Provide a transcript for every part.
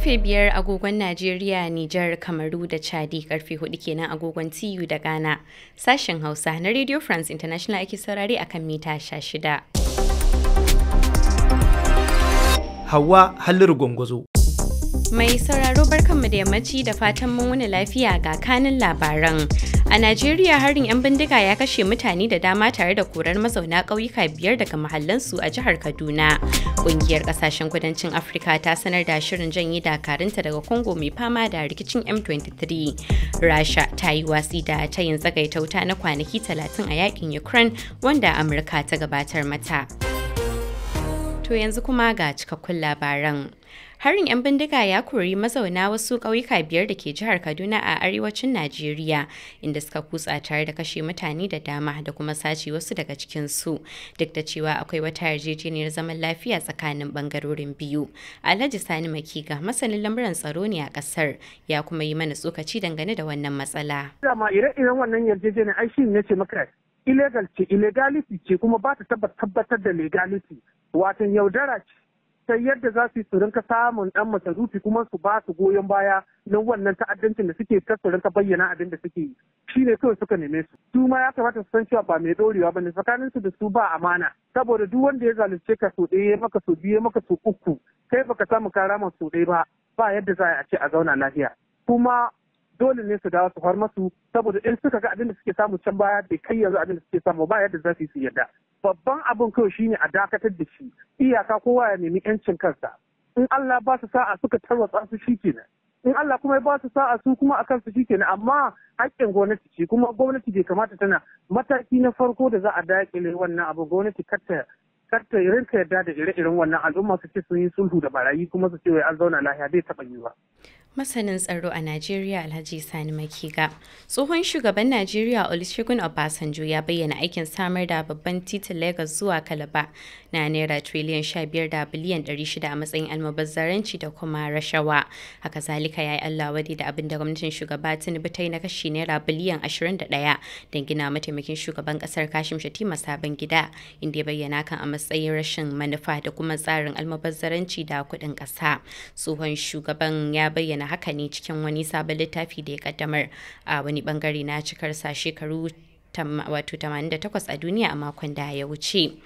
Karfe 5 agogon Najeriya, Nijar, Kamaru da Chadi, karfe 4 kenan agogon TU da Ghana. Sashen Hausa na Radio France International ake saurare akan mita 16. Hauwa Halliru Gwangwazo. Mai sauraro, barkanmu da yammaci da fatan mun wuni lafiya. Ga kanin labaran. A Najeriya, harin 'yan bindiga ya kashe mutane da dama tare da korar mazauna ƙauyuka biyar daga mahallansu a jihar Kaduna. Ƙungiyar ƙasashen kudancin Afirka ta sanar da shirin janye dakarunta daga Congo mai fama da rikicin M23. Rasha ta yi watsi da tayin tsagaita wuta na kwanaki 30 a yakin Ukraine wanda Amurka ta gabatar mata. To, yanzu kuma ga cikakkun labaran. Harin 'yan bindiga ya kori mazauna wasu ƙauyuka biyar da ke jihar Kaduna a arewacin Najeriya, inda suka kutsa tare da kashe mutane da dama da kuma sace wasu daga cikinsu, duk da cewa akwai wata yarjejeniyar zaman lafiya tsakanin bangarorin biyu. Alhaji Sani Makiga masanin lamuran tsaro ne a ƙasar, ya kuma yi mana tsokaci dangane da wannan matsala. Dama ire-iren wannan yarjejeniyar ai shi ne ce maka illegal ce, illegality ce, kuma ba ta tabbatar da legality, watan yaudara ce ta yadda za su yi su rinka samun dan masarufi kuma su ba su goyon baya na wannan ta'addancin da suke ta su rinka bayyana abin da suke yi. Shi ne kawai suka neme su. Su ma ya kamata su san cewa ba mai dorewa ba ne tsakanin su da su, ba amana, saboda duk wanda ya zalunce ka so ɗaya, maka so biyu, maka so uku, kai baka samu karama so ɗaya ba, ba yadda za a ce a zauna lafiya. Kuma dole ne su dawo su har masu, saboda in suka ga abin da suke samu can baya bai kai yanzu abin da suke samu ba, yadda za su yi su yarda. Babban abin kawai shine a dakatar da shi, iyaka kowa ya nemi yancin kansa. In Allah ba su sa'a suka tarwatsa su, shikenan. In Allah kuma ya ba su sa'a su kuma akan su, shikenan. Amma haƙƙin gwamnati ce, kuma gwamnati bai kamata tana mataki na farko da za a daƙile wannan abu. Gwamnati karta rinka yarda da ire-iren wannan al'umma su ce sun yi sulhu da barayi kuma su ce wai an zauna lafiya, bai taɓa yiwuwa. Masanin tsaro a Najeriya, Alhaji Sani Makiga. Tsohon shugaban Najeriya Olusegun Obasanjo ya bayyana aikin samar da babban titin Lagos zuwa Calabar na naira triliyan 15 da biliyan 600 a matsayin almubazzaranci da kuma rashawa. Haka zalika ya yi Allah wadi da abin da gwamnatin shugaba Tinubu ta yi na kashi naira biliyan 21 don gina mataimakin shugaban kasar Kashim Shettima sabon gida, inda ya bayyana kan a matsayin rashin manufa da kuma tsarin almubazzaranci da kuɗin ƙasa. Tsohon shugaban ya bayyana haka ne cikin wani sabon littafi da ya kaddamar a wani bangare na cikarsa shekaru wato 88 a duniya a makon da ya wuce.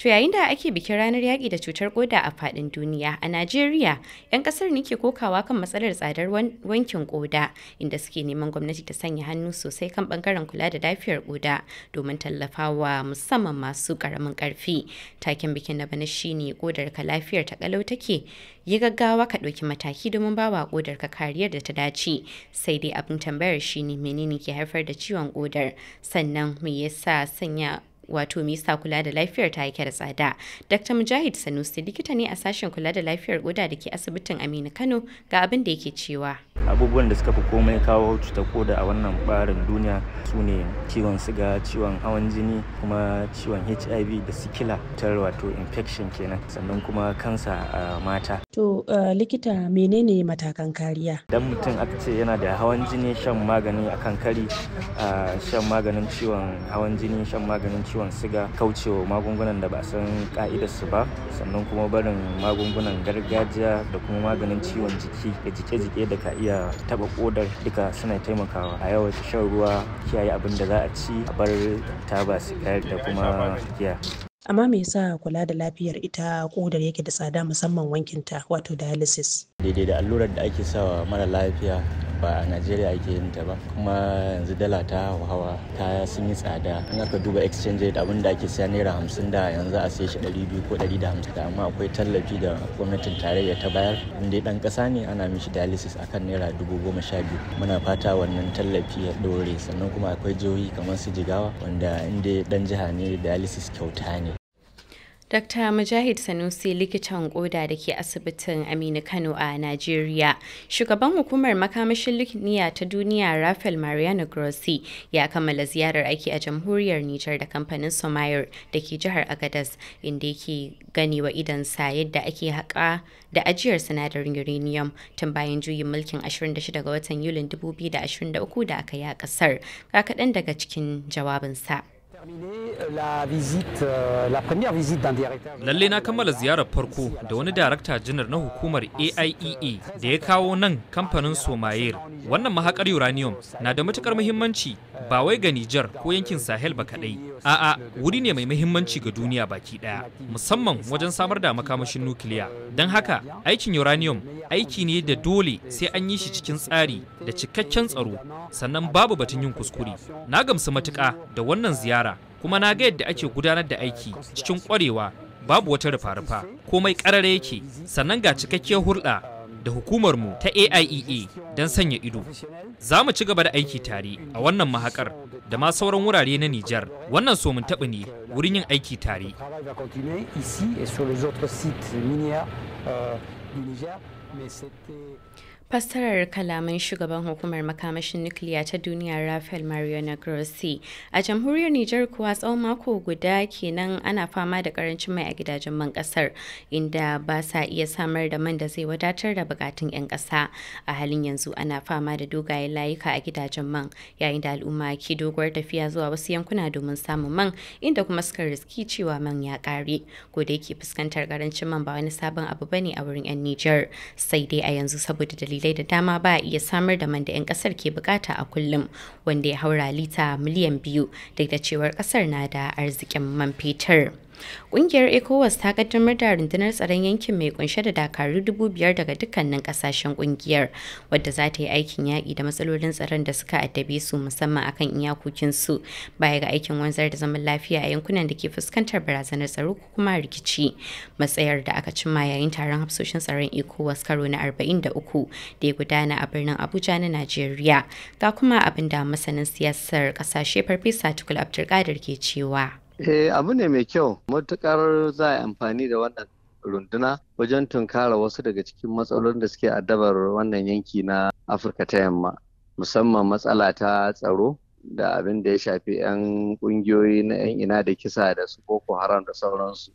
To, yayin da ake bikin ranar yaƙi da cutar koda a faɗin duniya, a Najeriya 'yan ƙasar ne ke kokawa kan matsalar tsadar wankin koda, inda suke neman gwamnati ta sanya hannu sosai kan bangaren kula da lafiyar koda domin tallafawa musamman masu ƙaramin ƙarfi. Taken bikin na bana shine "Kodar ka lafiyar ta kalau take, yi gaggawa ka ɗauki mataki domin bawa kodar ka kariyar da ta dace." Sai dai abin tambayar shine, menene ke haifar da ciwon kodar? Sannan me yasa sanya wato me yasa kula da lafiyar ta yake da tsada? Dr. Mujahid Sanusi likita ne a sashen kula da lafiyar koda da ke asibitin Aminu Kano, ga abin da yake cewa. Abubuwan da suka fi komai kawo cutar koda a wannan barin duniya su ne ciwon siga, ciwon hawan jini, kuma ciwon HIV da sikila cutar, wato infection kenan, sannan kuma kansa a mata. To, likita, menene matakan kariya? Dan mutum aka ce yana da hawan jini, shan magani akan kari, shan maganin ciwon hawan jini, shan maganin ciwon siga, kaucewa magungunan da ba a san ka'idarsu ba, sannan kuma barin magungunan gargajiya da kuma maganin ciwon jiki da jike-jike da ka iya taba kodar, duka suna taimakawa. A yawaita shan ruwa, kiyaye abin da za a ci, a bar taba sigari da kuma giya. Amma me yasa kula da lafiyar ita kodar yake da tsada, musamman wankinta, wato dialysis? Daidai da allurar da ake sawa mara lafiya ba a Najeriya ake yin ta ba, kuma yanzu dala ta hawa, kaya sun yi tsada. In aka duba exchange rate, abin da ake siya naira 50 da yanzu a siya shi 200 ko 150. Amma akwai tallafi da gwamnatin tarayya ta bayar, inda dan kasa ne ana mishi dialysis akan naira 12,000. Muna fata wannan tallafi ya dore. Sannan kuma akwai jihohi kamar su Jigawa wanda inda dan jiha ne dialysis kyauta ne. Dr. Mujahid Sanusi, likitan koda da ke asibitin Aminu Kano a Najeriya. Shugaban hukumar makamashin nukiliya ta duniya, Rafael Mariano Grossi, ya kammala ziyarar aiki a jamhuriyar Nijar da kamfanin Somayar da ke jihar Agadez, inda yake ganewa idonsa yadda ake haƙa da ajiyar sinadarin uranium tun bayan juyin mulkin 26 ga watan Yulin 2023 da aka yi a ƙasar. Ga kaɗan daga cikin jawabinsa. Lalle na kammala ziyarar farko da wani darakta janar na hukumar AIEA da ya kawo nan kamfanin Somayir. Wannan mahakar uranium na da matukar muhimmanci ba wai ga Nijar ko yankin Sahel ba kadai. A'a, wuri ne mai muhimmanci ga duniya baki daya, musamman wajen samar da makamashin nukiliya. Don haka, aikin uranium aiki ne da dole sai an yi shi cikin tsari da cikakken tsaro, sannan babu batun yin kuskure. Na gamsu matuƙa da wannan ziyara, kuma na ga yadda ake gudanar da aiki cikin ƙwarewa, babu wata rufa-rufa, komai ƙarara yake, sannan ga cikakkiyar hulɗa da hukumarmu ta AIEA don sanya ido. Za mu ci gaba da aiki tare a wannan mahakar da ma sauran wurare na Nijar. Wannan so mun taɓa ne wurin yin aiki tare. Fassarar kalaman shugaban hukumar makamashin nukiliya ta duniya Rafael Mariano Grossi. A jamhuriyar Nijar kuwa, tsawon mako guda kenan ana fama da karancin mai a gidajen man kasar, inda ba sa iya samar da man da zai wadatar da bukatun 'yan kasa. A halin yanzu ana fama da dogayen layuka a gidajen man, yayin da al'umma ke doguwar tafiya zuwa wasu yankuna domin samun man, inda kuma suka riski cewa man ya kare. Ko da yake fuskantar karancin man ba wani sabon abu bane a wurin 'yan Nijar, sai dai a yanzu saboda dalilai da dama ba a iya samar da man da 'yan kasar ke bukata a kullum, wanda ya haura lita miliyan 2, duk da cewar kasar na da arzikin man fetur. Ƙungiyar ECOWAS ta kaddamar da rundunar tsaron yankin mai kunshe da dakaru 5,000 daga dukkanin kasashen ƙungiyar, wadda za ta yi aikin yaƙi da matsalolin tsaron da suka addabe su, musamman akan iyakokinsu, baya ga aikin wanzar da zaman lafiya a yankunan da ke fuskantar barazanar tsaro ko kuma rikici. Matsayar da aka cimma yayin taron hafsoshin tsaron ECOWAS karo na 43 da ya gudana a birnin Abuja na Najeriya. Ga kuma abin da masanin siyasar ƙasashe Farfesa Tukul Abdulkadir ke cewa. Eh, abu ne mai kyau matukar za a yi amfani da wannan runduna wajen tunkara wasu daga cikin matsalolin da suke addabar wannan yanki na Afirka ta Yamma, musamman matsala ta tsaro da abin da ya shafi 'yan kungiyoyi na 'yan ina da kisa da su Boko Haram da sauransu.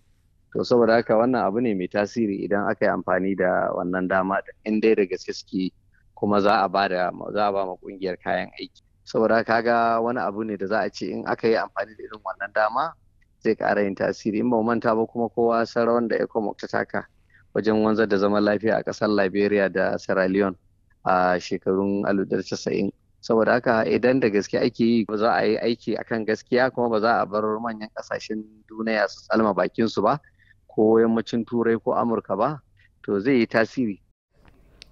To saboda haka wannan abu ne mai tasiri idan aka yi amfani da wannan dama in dai da gaske suke, kuma za a ba ma kungiyar kayan aiki. Saboda kaga wani abu ne da za a ce in aka yi amfani da irin wannan dama zai ƙara yin tasiri. In ba manta ba kuma, kowa san rawan da ECOMOG ta taka wajen wanzar da zaman lafiya a ƙasar Liberia da Sierra Leone a shekarun 1990. Saboda haka idan da gaske ake yi, ba za a yi aiki akan gaskiya, kuma ba za a bar manyan ƙasashen duniya su tsalma bakin su ba, ko yammacin Turai ko Amurka ba, to zai yi tasiri.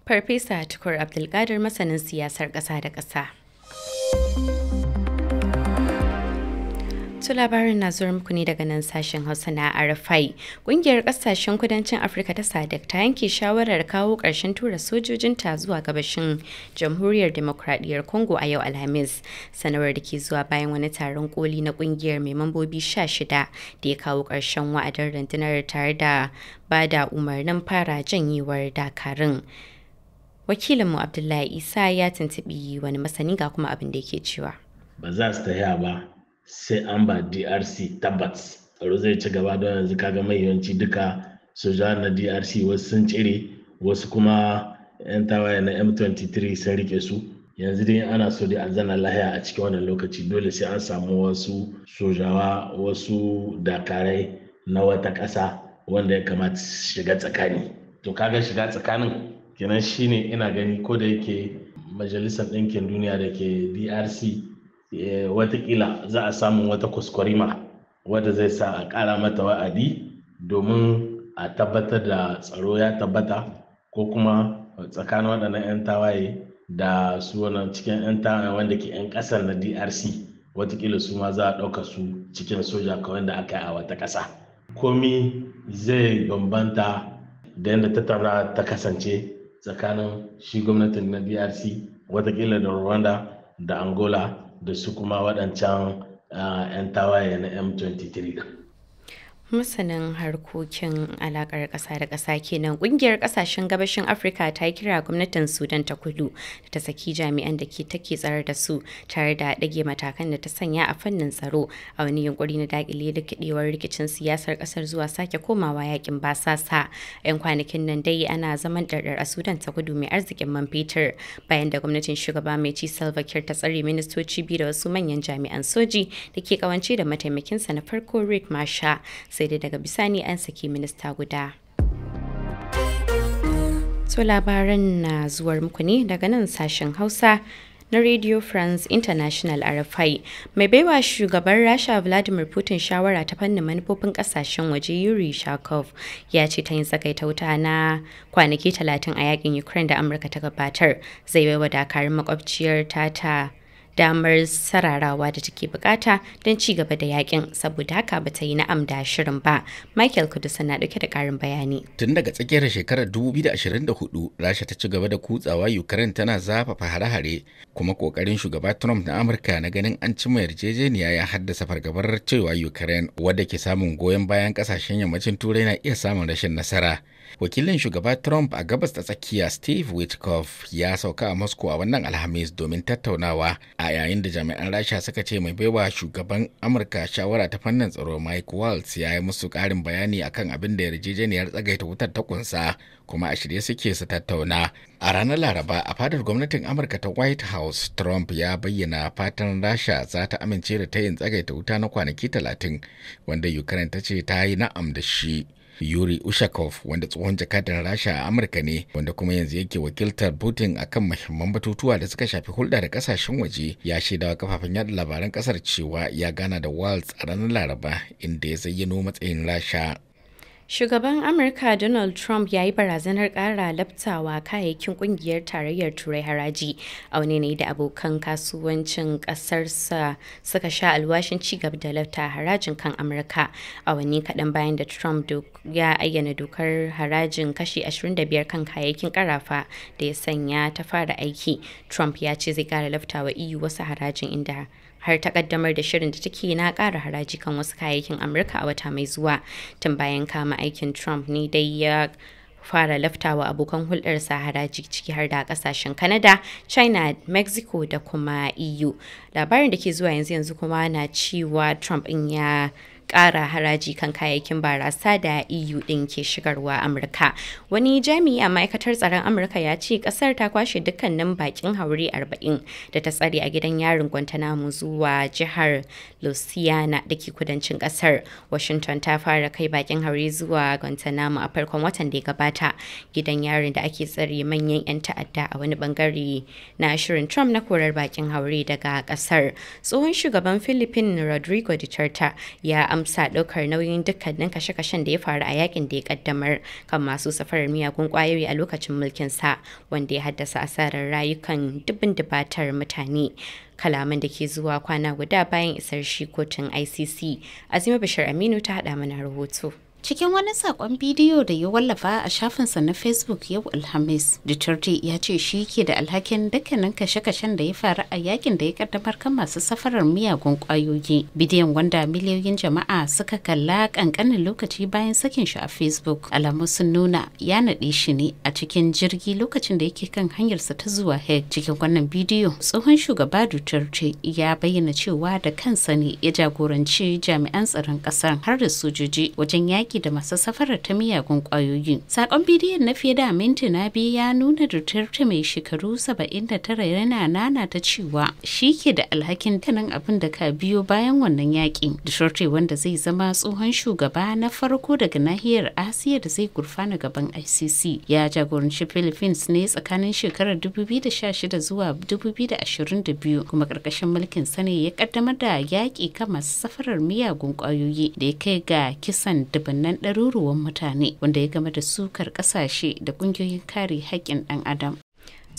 Farfesa Tukur Abdulkadir, masanin siyasar ƙasa da ƙasa. To labarin na zuwa muku ne daga nan sashen Hausa na RFI. Kungiyar kasashen kudancin Afirka ta SADC ta yanke shawarar kawo ƙarshen tura sojojinta zuwa gabashin Jamhuriyar Demokradiyyar Congo a yau Alhamis. Sanarwar da ke zuwa bayan wani taron koli na kungiyar mai mambobi 16 da ya kawo ƙarshen wa'adin rundunar tare da ba da umarnin fara janyewar dakarun. Wakilinmu Abdullahi Isa ya tuntuɓi wani masani, ga kuma abin da yake cewa. Ba za su tafiya ba sai an ba DRC tabbat tsaro zai ci gaba, don yanzu kaga mai yawanci duka soja na DRC wasu sun cire, wasu kuma 'yan tawaye na M23 sun rike su. Yanzu dai ana so dai a zana lahiya a cikin wannan lokaci, dole sai an samu wasu sojawa, wasu dakarai na wata ƙasa wanda ya kamata su shiga tsakani. To kaga shiga tsakanin kenan shine ina gani, ko da yake Majalisar Ɗinkin Duniya da ke DRC, watakila za a samu wata kuskurima wadda zai sa a ƙara mata wa'adi domin a tabbatar da tsaro ya tabbata, ko kuma tsakanin waɗannan 'yan tawaye da su wannan cikin 'yan tawaye wanda ke 'yan ƙasar na DRC, watakila su ma za a ɗauka su cikin soja kawai da aka yi a wata ƙasa. Komi zai bambanta da yadda tattauna ta kasance tsakanin shi gwamnatin na DRC, watakila da Rwanda da Angola da su kuma waɗancan 'yan tawaye na M23. Masanin harkokin alakar ƙasa da ƙasa kenan. Ƙungiyar ƙasashen gabashin Afirka ta kira gwamnatin Sudan ta Kudu da ta saki jami'an da ke take tsare da su tare da ɗage matakan da ta sanya a fannin tsaro, a wani yunkuri na dakile rikidewar rikicin siyasar ƙasar zuwa sake komawa yakin basasa. 'Yan kwanakin nan dai ana zaman ɗarɗar a Sudan ta Kudu mai arzikin man fetur, bayan da gwamnatin shugaba mai ci Salva Kiir ta tsare ministoci biyu da wasu manyan jami'an soji da ke kawance da mataimakinsa na farko Riek Machar. Sai dai daga bisani an saki minista guda. To labaran na zuwar muku ne daga nan sashen Hausa na Radio France International RFI. Mai baiwa shugaban Rasha Vladimir Putin shawara ta fannin manufofin kasashen waje Yuri Shakov ya ce ta yin tsagaita wuta na kwanaki 30 a yakin Ukraine da Amurka ta gabatar zai baiwa dakarun makwabciyar tata damar sararawa da take bukata don ci gaba da yakin, saboda haka ba ta yi na'am da shirin ba. Michael Kudusa na dauke da karin bayani. Tun daga tsakiyar shekarar 2024 Rasha ta ci gaba da kutsawa Ukraine tana zafafa hare-hare, kuma kokarin shugaba Trump na Amurka na ganin an cimma yarjejeniya ya haddasa fargabar cewa Ukraine, wadda ke samun goyon bayan kasashen yammacin Turai, na iya samun rashin nasara. Wakilin shugaba Trump a Gabas ta Tsakiya Steve Witkoff ya sauka a Moscow a wannan Alhamis domin tattaunawa, a yayin da jami'an Rasha suka ce mai baiwa shugaban Amurka shawara ta fannin tsaro Mike Waltz ya yi musu karin bayani akan abin da yarjejeniyar tsagaita wutar ta kunsa, kuma a shirye suke su tattauna. A ranar Laraba, a fadar gwamnatin Amurka ta White House, Trump ya bayyana fatan Rasha za ta amince da tayin tsagaita wuta na kwanaki 30, wanda Ukraine ta ce ta yi na'am da shi. Yuri Ushakov, wanda tsohon jakadan Rasha a Amurka ne, wanda kuma yanzu yake wakiltar Putin akan muhimman batutuwa da suka shafi hulɗa da kasashen waje, ya shaidawa kafafen yada labaran kasar cewa ya gana da Waltz a ranar Laraba, inda ya zayyano matsayin Rasha. Shugaban Amurka Donald Trump ya yi barazanar ƙara labtawa kayayyakin kungiyar Tarayyar Turai haraji, a wani ne da abokan kasuwancin ƙasarsa suka sha alwashin ci gaba da labta harajin kan Amurka. A wani kaɗan bayan da Trump ya ayyana dokar harajin kashi 25 kan kayayyakin karafa da ya sanya ta fara aiki, Trump ya ce zai ƙara labtawa EU wasu harajin, inda har ta kaddamar da shirin da take na ƙara haraji kan wasu kayayyakin Amurka a wata mai zuwa. Tun bayan kama aikin Trump ne dai ya fara laftawa abokan hulɗarsa haraji, ciki har da kasashen Canada, China, Mexico da kuma EU. Labarin da ke zuwa yanzu kuma na cewa Trump in ya kara haraji kan kayayyakin barasa da EU din ke shigarwa Amurka. Wani jami'i a ma'aikatar tsaron Amurka ya ce kasar ta kwashe dukkanin bakin haure 40 da ta tsare a gidan yarin Guantanamo zuwa jihar Louisiana da ke kudancin kasar. Washington ta fara kai bakin haure zuwa Guantanamo a farkon watan da ya gabata, gidan yarin da ake tsare manyan 'yan ta'adda, a wani bangare na shirin Trump na korar bakin haure daga kasar. Tsohon shugaban Philippines Rodrigo Duterte ya amsa ɗaukar nauyin dukkanin kashe-kashen da ya faru a yakin da ya kaddamar kan masu safarar miyagun kwayoyi a lokacin mulkin sa, wanda ya haddasa asarar rayukan dubin dubatar mutane. Kalaman da ke zuwa kwana guda bayan isar shi kotun ICC. Azima Bashir Aminu ta haɗa mana rahoto. Cikin wani sakon bidiyo da ya wallafa a shafinsa na Facebook yau Alhamis, Duterte ya ce shi ke da alhakin dukkanin kashe-kashen da ya faru a yakin da ya kaddamar kan masu safarar miyagun kwayoyi. Bidiyon, wanda miliyoyin jama'a suka kalla kankanin lokaci bayan sakin shi a Facebook, alamu sun nuna ya naɗe shi ne a cikin jirgi lokacin da yake kan hanyarsa ta zuwa Hague. Cikin wannan bidiyo, tsohon shugaba Duterte ya bayyana cewa da kansa ne ya jagoranci jami'an tsaron ƙasar har da sojoji wajen yaki da masu safarar ta miyagun kwayoyi. Sakon bidiyon na fiye da mintuna 2 ya nuna Duterte mai shekaru 79 yana nana ta cewa shi ke da alhakin tanin abin da ka biyo bayan wannan yakin. Duterte, wanda zai zama tsohon shugaba na farko daga nahiyar Asiya da zai gurfana gaban ICC, ya jagoranci Philippines ne tsakanin shekarar 2016 zuwa 2022, kuma karkashin mulkin sa ne ya kaddamar da yaƙi kan masu safarar miyagun kwayoyi da ya kai ga kisan dubannan ɗaruruwan mutane, wanda ya game da sukar ƙasashe da ƙungiyoyin kare haƙƙin ɗan adam.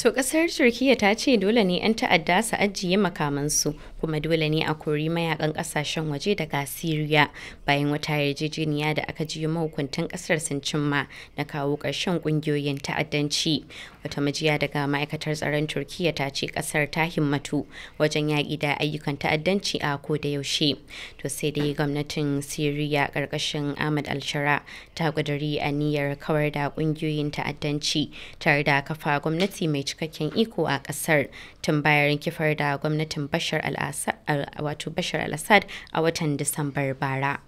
To kasar Turkiyya ta ce dole ne 'yan ta'adda su ajiye makamansu. Kuma dole ne a kori mayakan kasashen waje daga Siriya bayan wata yarjejeniya da aka ji mahukuntan kasar sun cimma na kawo ƙarshen ƙungiyoyin ta'addanci. Wata majiya daga ma'aikatar tsaron Turkiyya ta ce kasar ta himmatu wajen yaƙi da ayyukan ta'addanci a ko da yaushe. To sai dai gwamnatin Siriya ƙarƙashin Ahmad al-Shara ta ƙudiri aniyar kawar da ƙungiyoyin ta'addanci tare da kafa gwamnati mai cikakken iko a ƙasar tun bayan kifar da gwamnatin Bashar al-Assad a watan Disambar bara.